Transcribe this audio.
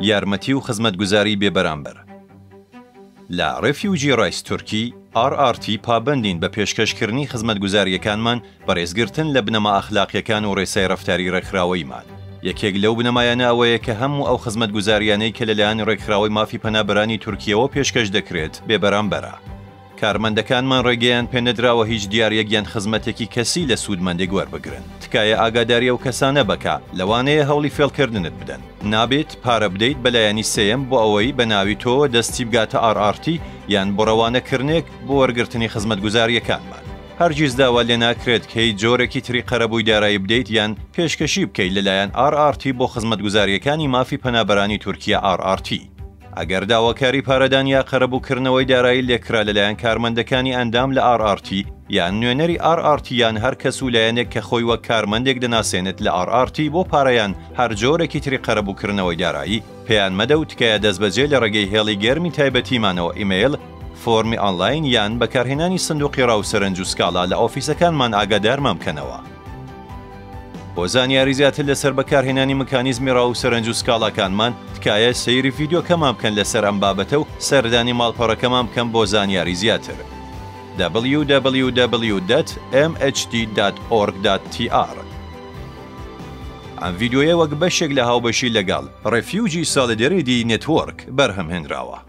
یارمەتی و خزمەتگوزاری بێبەرامبەر. لە Refugee Rights Turkey، RRT، پابەندین بە پێشکەشکردنی خزمەتگوزارییەکانمان بە ڕێزگرتن لە بنەما ئەخلاقییەکان و ڕێسای ڕەفتاری ڕێکخراوەییمان. یەکێک لەو بنەمایانە ئەوەیە کە هەموو ئەو خزمەتگوزارییانەی کە لەلایەن ڕێکخراوەی مافی پەنابەرانی تورکییەوە پێشکەش دەکرێت بێبەرامبەرە. کارمەندەکانمان ڕێگەیان پێنەدراوە هیچ دیارییەک یان خزمەتێکی کەسی لە سوودمەندێک وەربگرن. تکایە ئاگاداری ئەو کەسانە بە کە لەوانەیە هەوڵی فێڵکردنت بدەن. نابێت پارە بدەیت بە لایەنی سێیەم بۆ ئەوەی بە ناوی تۆوە دەستی بگاتە RRT یان بۆ ڕەوانەکردنێک بۆ وەرگرتنی خزمەتگوزارییەکانمان. هەرگیز داوات لێناکرێت کە هیچ جۆرێکی تری قەرەبووی دارایی بدەیت یان پێشکەشی بکەیت لەلایەن RRT بۆ خزمەتگوزارییەکانی مافی پەنابەرانی تورکیا RRT. ئەگەر داواکاری پارەدان یا قەرەبووکردنەوەی دارایی لێکرا لەلایەن کارمەندەکانی ئەندام لە RRT یان نوێنەری RRT یان هەر کەس و لایەنێک کە خۆی وەک کارمەندێک دەناسێنێت لە RRT بۆ پارە یان هەر جۆرێکی تری قەرەبووکردنەوەی دارایی پێیان مەدە و تکایە دەستبەجێ لە ڕێگەی هێڵی گەرمی تایبەتیمانەوە ئیمەیڵ، فۆرمی ئانلاین یان بەکارهێنانی سندوقی ڕا و سەرنج و سکاڵا لە ئۆفیسەکانمان ئاگادارمان بکەنەوە. بۆ زانیاری زیاتر لەسەر بەکارهێنانی مکانیزمی ڕا و سەرنج و سکاڵاکانمان، تکایە سەیری ڤیدیۆکەمان بکەن لەسەر ئەم بابەتە و سەردانی ماڵپەڕەکەمان بکەن بۆ زانیاری زیاتر. www. Mhd. Org. Tr ئەم ڤیدیۆیە وەک بەشێک لە هاوبەشی لەگەڵ Refugee Solidarity Network بەرهەمهێنراوە.